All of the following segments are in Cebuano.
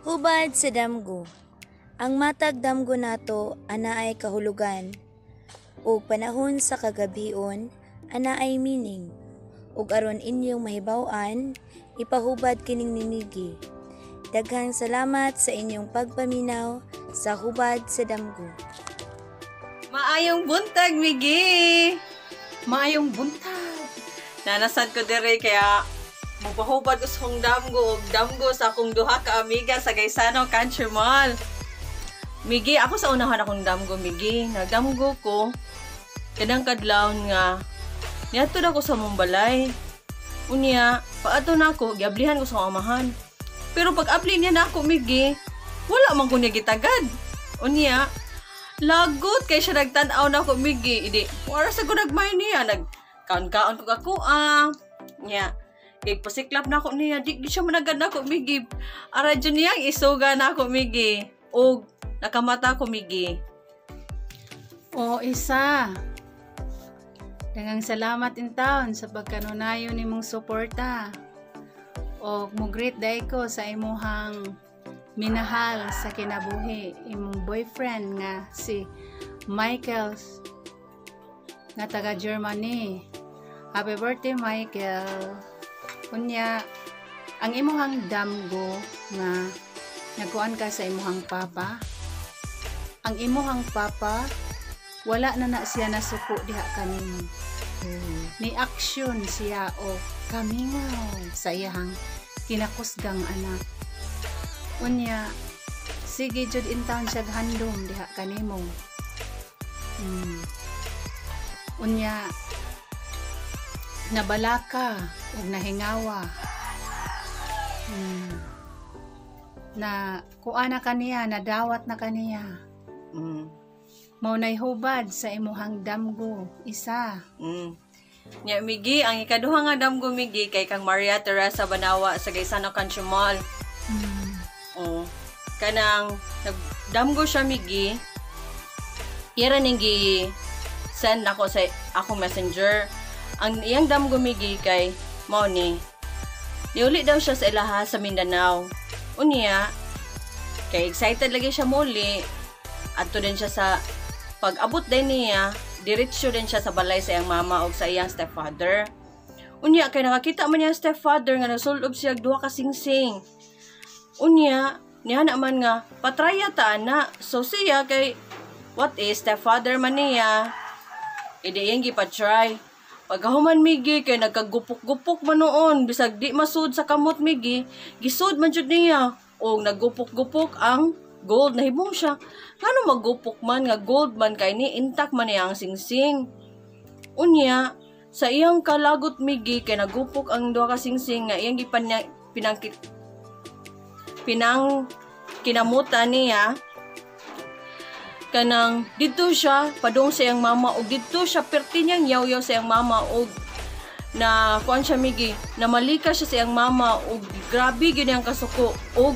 Hubad sa damgo. Ang matag damgo nato anaay kahulugan ug panahon sa kagabhion anaay meaning. Ug aron inyong mahibaw-an, ipahubad kining ni Miggy. Daghang salamat sa inyong pagpaminaw sa Hubad sa Damgo. Maayong buntag, Migi! Maayong buntag. Nanasad ko dire kaya mupahubad ko sa akong damgo og damgo sa akong duha ka amiga sa Gaisano Country Mall. Migi, ako sa unahan akong damgo, Migi. Nagdamgo ko kanang kadlawon nga niadto na ko sa mong balay. Unya, paato na ako, giablihan ko sa akong amahan. Pero pag abli niya na ako, Migi, wala man ko niya gitagad. Unya, lagot kay siya nagtan-aw na ako, Migi. Idi, wala sa ko nagmay niya. Nag kaon-kaon ko ako, ah. Nya, kay pasiklap na ako niya. Di siya managad na ako, Migi. Ara dyan niyang isuga na ako, Migi. Og nakamata ko, Migi. O isa. Daghang salamat in town sa pagkanunayon nimong suporta. O mo-greet dai ko sa imuhang minahal sa kinabuhi, imong boyfriend nga si Michael nga taga Germany. Happy birthday, Michael. Unya ang imuhang damgo nga nagkuan ka sa imuhang papa. Ang imuhang papa wala na na siya nasuko diha kanimo. Ni aksyon siya o kamingaw sa iyahang kinakusgang anak. Unya, sige jud in town siya handom diha kanimo. Unya, nabalaka ug nahingawa. Na kuana na kaniya, nadawat na kaniya. Mao nay hubad sa imuhang damgo, isa. Nya, Migi, ang ikaduha nga damgo, Migi, kay kang Maria Teresa Banawa sa Gaisano Country Mall. Oh. Kanang nagdamgo siya, Migi. Ira ning gi send nako sa akong Messenger. Ang iyang damgo, Migi, kay mao ni. Niuli daw siya sa ilaha sa Mindanao. Unya, kay excited lagi siya muli. Adto din siya sa pag-abot din niya, diretso din siya sa balay sa iyang mama og sa iyang stepfather. Unya kay nakakita man niya ang stepfather nga nagsulob siya og duha ka singsing. Unya, niya na man nga patraya ta ana. So siya kay what is stepfather man niya. Idi iyang gipatry. Pagkahuman, Migi, kay nagkagupok-gupok man noon, bisag di masud sa kamot, Migi, gisud man jud niya. Og naggupok-gupok ang gold, nahibong siya. Ngano maggupok man nga gold man kay ni intact man niya ang singsing? Unya, sa iyang kalagot, Migi, kay nagupok ang duha ka singsing nga iyang gipanya pinangkit pinang kinamutan niya, kanang didto siya padung sa iyang mama og didto siya perti niyang yaw-yaw sa iyang mama og na kuan siya, Migi, na malika siya sa iyang mama og grabe gyud iyang kasuko og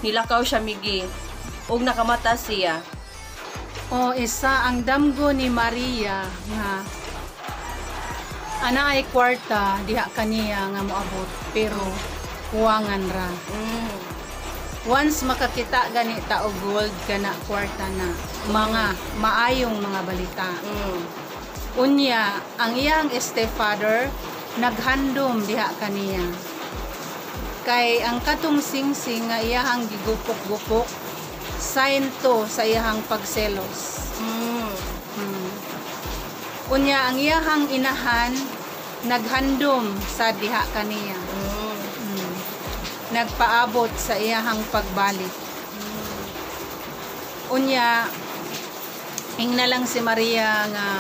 nilakaw siya, Migi, og nakamata siya. O isa, ang damgo ni Maria nga ana ay kwarta diha kaniya nga moabot pero kuwangan ra. Once makakita gani ta og gold kana kwarta na mga maayong mga balita. Unya, ang iyang stepfather naghandom diha kaniya. Kay ang katong singsing nga iyahang gigupok-gupok, sign to sa iyahang pagselos. Unya ang iyahang inahan naghandom sa diha kaniya. Nagpaabot sa iyahang pagbalik. Unya ingna lang si Maria nga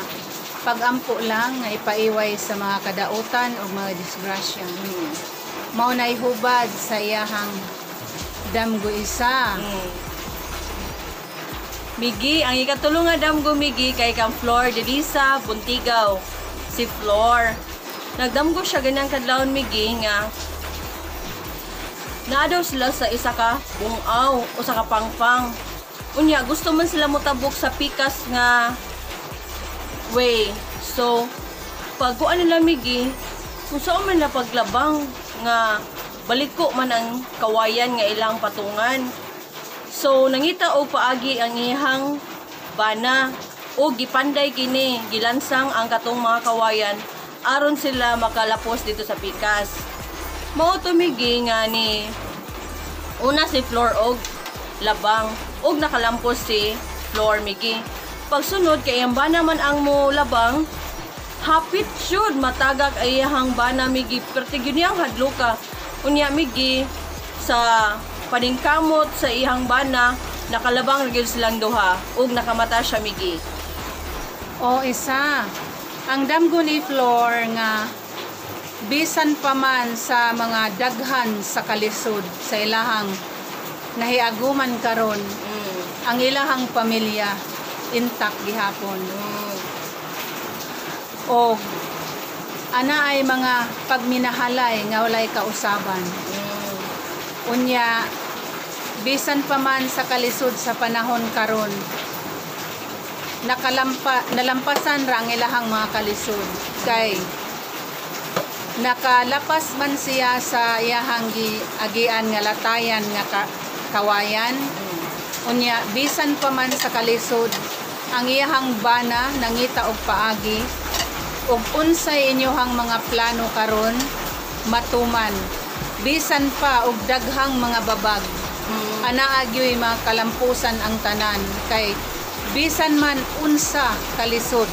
pagampo lang nga ipaiway sa mga kadautan o mga disgrasya. Mao nay hubad sa iyahang damgo, isa. Migi, ang ikatulo nga damgo, Migi, kay kang Flor Delisa Buntigaw. Si Flor. Nagdamgo siya ganyang kadlawon, Migi, nga naa daw sila sa isa ka bungaw o sa ka pangpang. Unya, gusto man sila motabok sa pikas nga way. So, pag kuan nila, Migi, kung saan man nila paglabang nga baliko man ang kawayan nga ilang patungan. So nangita og paagi ang iyang bana og gipanday kini, gilansang ang katong mga kawayan aron sila makalapos dito sa pikas. Mao to, Migi, nga ni una si Flor og labang og nakalampos si Flor, Migi. Pagsunod kay iyang bana man ang mo labang, hapit jud matagak ay iyang bana, Migi, perti gyud niyang hadluka. Unya, Migi, sa paningkamot sa iyang bana, nakalabang ra gyud silang duha ug nakamata siya, Migi. O isa, ang damgo ni Flor nga bisan pa man sa mga daghan sa kalisod sa ilahang nahiaguman karon, ang ilahang pamilya intact gihapon. O ana ay mga pagminahalay nga walay kausaban. Unya bisan pa man sa kalisod sa panahon karon, nalampasan ra ang ilahang mga kalisod kay nakalapas man siya sa iyahang agian nga latayan nga kawayan. Unya bisan pa man sa kalisod, ang iyahang bana nangita og paagi ug unsay inyohang mga plano karon matuman bisan pa og daghang mga babag. Anaa gyoy mga kalampusan ang tanan kay bisan man unsa kalisod,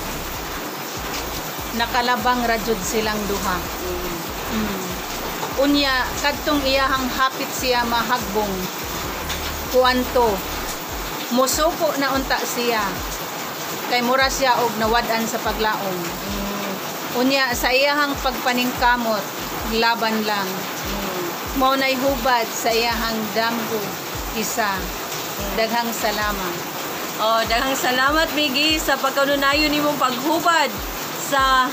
nakalabang ra jud silang duha. Unya kadtong iyahang hapit siya mahagbong kuanto, musuko na unta siya kay mura siya og nawad-an sa paglaom. Unya sa iyahang pagpaningkamot, laban lang. Mao nay hubad sa iyahang damgo isa. Daghang salamat. Oh, daghang salamat, Migi, sa pagkanunayon nimong paghubad sa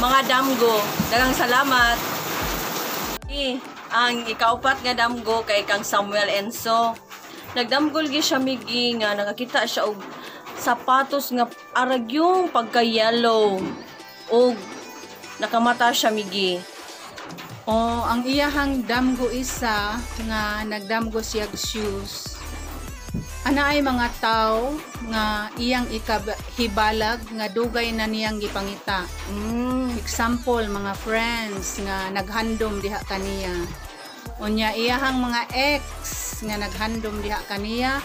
mga damgo. Daghang salamat. Migi, ang ikaupat nga damgo kay kang Samuel Enzo. Nagdamgol gi siya, Migi, nga nakakita siya og sapatos nga arag yung pagka-yellow og nakamata siya, Migi. O ang iyahang damgo isa nga nagdamgo siya og shoes. Ana ay mga tao nga iyang ikahibalag nga dugay na niyang gipangita. Example, mga friends nga naghandom diha kaniya. Unya iyahang mga ex nga naghandom diha kaniya.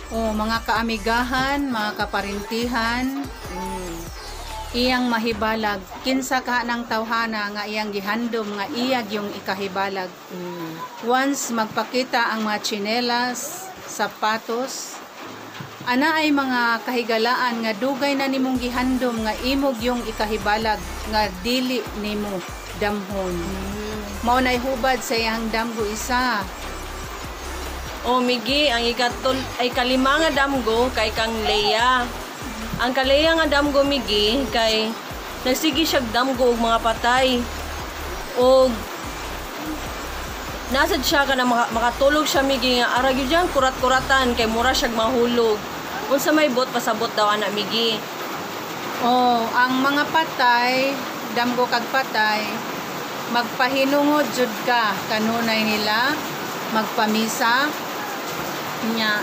O mga kaamigahan, mga kaparintihan, iyang mahibalag kinsa ka ng tawhana nga iyang gihandom nga iya yung ikahibalag. Once magpakita ang mga tsinelas, sapatos, ana ay mga kahigalaan nga dugay na nimong gihandom nga imog yung ikahibalag nga dili nimo damhon. Mao nay hubad sa iyang damgo isa. O Migi, ang ikatul ay kalima nga damgo kay kang Leia. Ang kaleya nga damgo, Migi, kay nagsige siya damgo og mga patay. Og nasad siya kana makatulog siya, Migi, nga ara gyud diyang kurat-kuratan kay mura siyag mahulog. Unsa may buot pasabot daw ana, Migi? Oh, ang mga patay, damgo kag patay, magpahinungod jud ka kanunay nila, magpamisa nya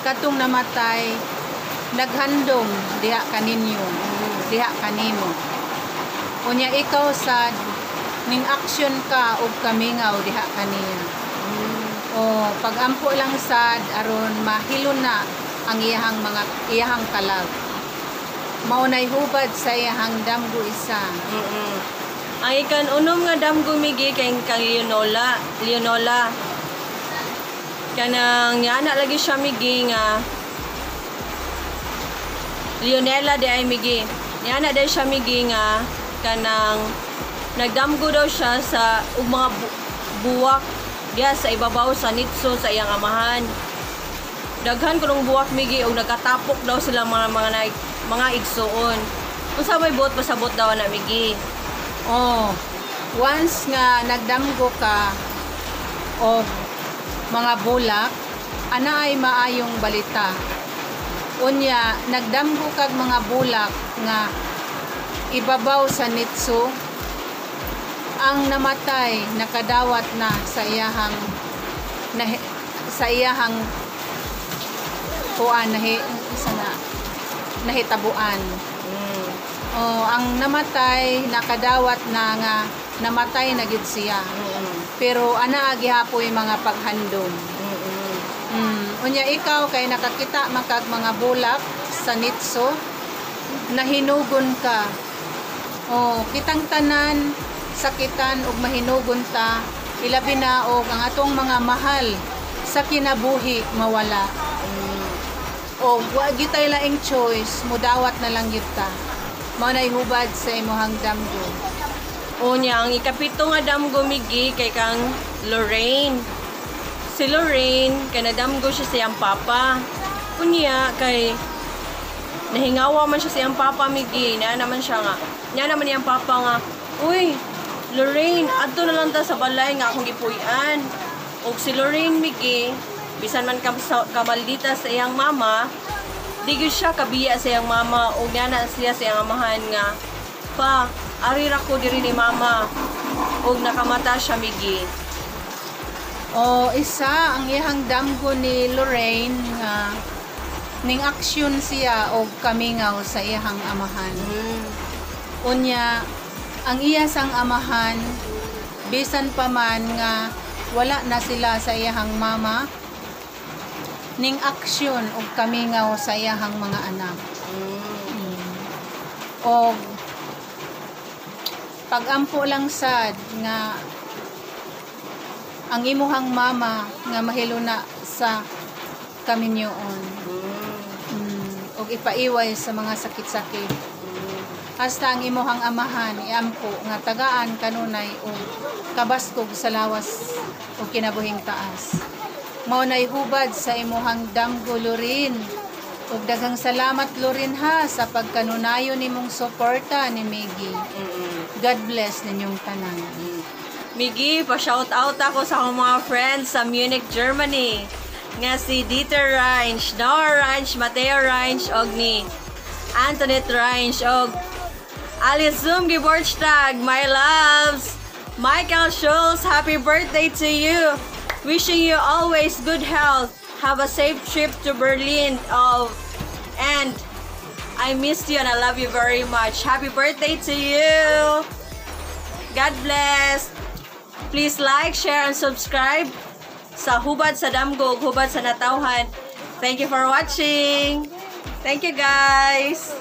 katong namatay naghandom diha kaninyo, diha kanimo. Unya ikaw sad ning action ka og kamingaw diha kaniya. O pagampo lang sad aron mahilon na ang iyahang mga iyahang kalag. Mao nay hubad sa iyahang damgo isa. Ang ikan-unom nga damgo, Migi, kay kang Leonola, Leonola. Kanang yana lagi siya, Migi, nga Leonela di ay, Migi. Yana di siya, Migi, nga kanang nagdamgo daw siya sa og mga buwak diya sa ibabaw sa nitso sa iyang amahan. Daghan kunong buwak, Migi, og nagkatapok daw sila mga igsuon. Unsa may buot pasabot daw na, Migi? Oh, once nga nagdamgo ka og mga bulak, ana ay maayong balita. Unya, nagdamgo kag mga bulak nga ibabaw sa nitso, ang namatay nakadawat na sa iyahang sa iyahang kuan sana nahitabuan. Oh, ang namatay nakadawat na nga namatay na gyud siya. Pero ana gihapoy mga paghandom. Unya ikaw kay nakakita man kag mga bulak sa nitso, nahinugon ka. Oh, kitang tanan sakitan og mahinugon ta, ilabi na og ang atong mga mahal sa kinabuhi mawala. O wa gyud tay laing choice, mudawat na lang gyud ta. Mao nay hubad sa imong damgo. Unya, ang ikapito nga damgo, Miggy, kay kang Lorraine. Si Lorraine, kay nadamgo siya sa iyang papa. Unya, kay nahingawa man siya sa iyang papa, Miggy. Niya naman siya nga. Niya naman iyang papa nga, "Uy, Lorraine, adto na lang ta sa balay nga akong gipuy-an." Og si Lorraine, Miggy, bisan man kamaldita sa iyang mama, di gyud siya kabiya sa iyang mama. Og niya na siya sa iyang amahan nga, "Pa, ari ra ko diri ni mama." Og nakamata siya, Miggy. O isa, ang iyang damgo ni Lorraine nga ning aksyon siya og kamingaw sa iyang amahan. Unya, ang iya sang amahan, bisan pa man nga wala na sila sa iyang mama, ning aksyon og kamingaw sa iyang mga anak. Og pagampo lang sad nga ang imuhang mama nga mahiluna sa kaminyoon. Og ipaiway sa mga sakit-sakit. Hasta ang imuhang amahan iampo nga tagaan kanunay og kabaskog sa lawas og kinabuhing taas. Mao nay hubad sa imuhang damgo, Lorin. Ug daghang salamat, Lorin, ha, sa pagkanunayon nimong suporta ni Miggy. God bless ninyong tanan. Miggy, pa-shout out ako sa akong mga friends sa Munich, Germany. Nga si Dieter Reinsch, Noah Reinsch, Mateo Reinsch, og ni Antoinette Reinsch, og Alice Zoom Geburtstag, my loves! Michael Schultz, happy birthday to you! Wishing you always good health. Have a safe trip to Berlin. Oh, and I miss you and I love you very much. Happy birthday to you! God bless! Please like, share, and subscribe sa Hubad sa Damgo, Hubad sa Natawhan. Thank you for watching. Thank you, guys.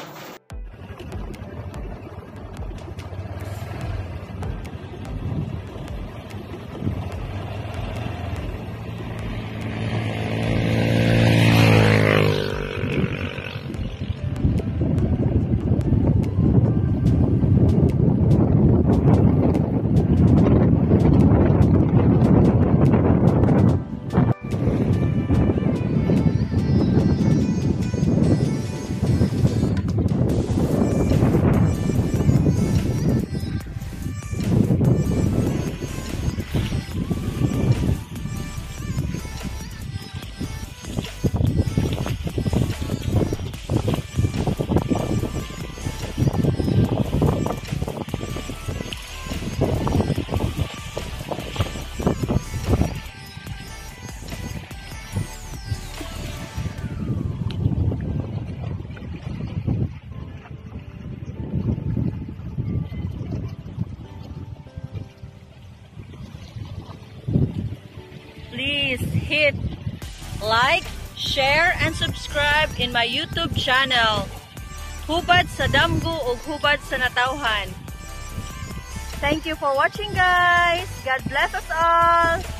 Please hit like, share, and subscribe in my YouTube channel, Hubad sa Damgo ug Hubad sa Natawhan. Thank you for watching, guys. God bless us all.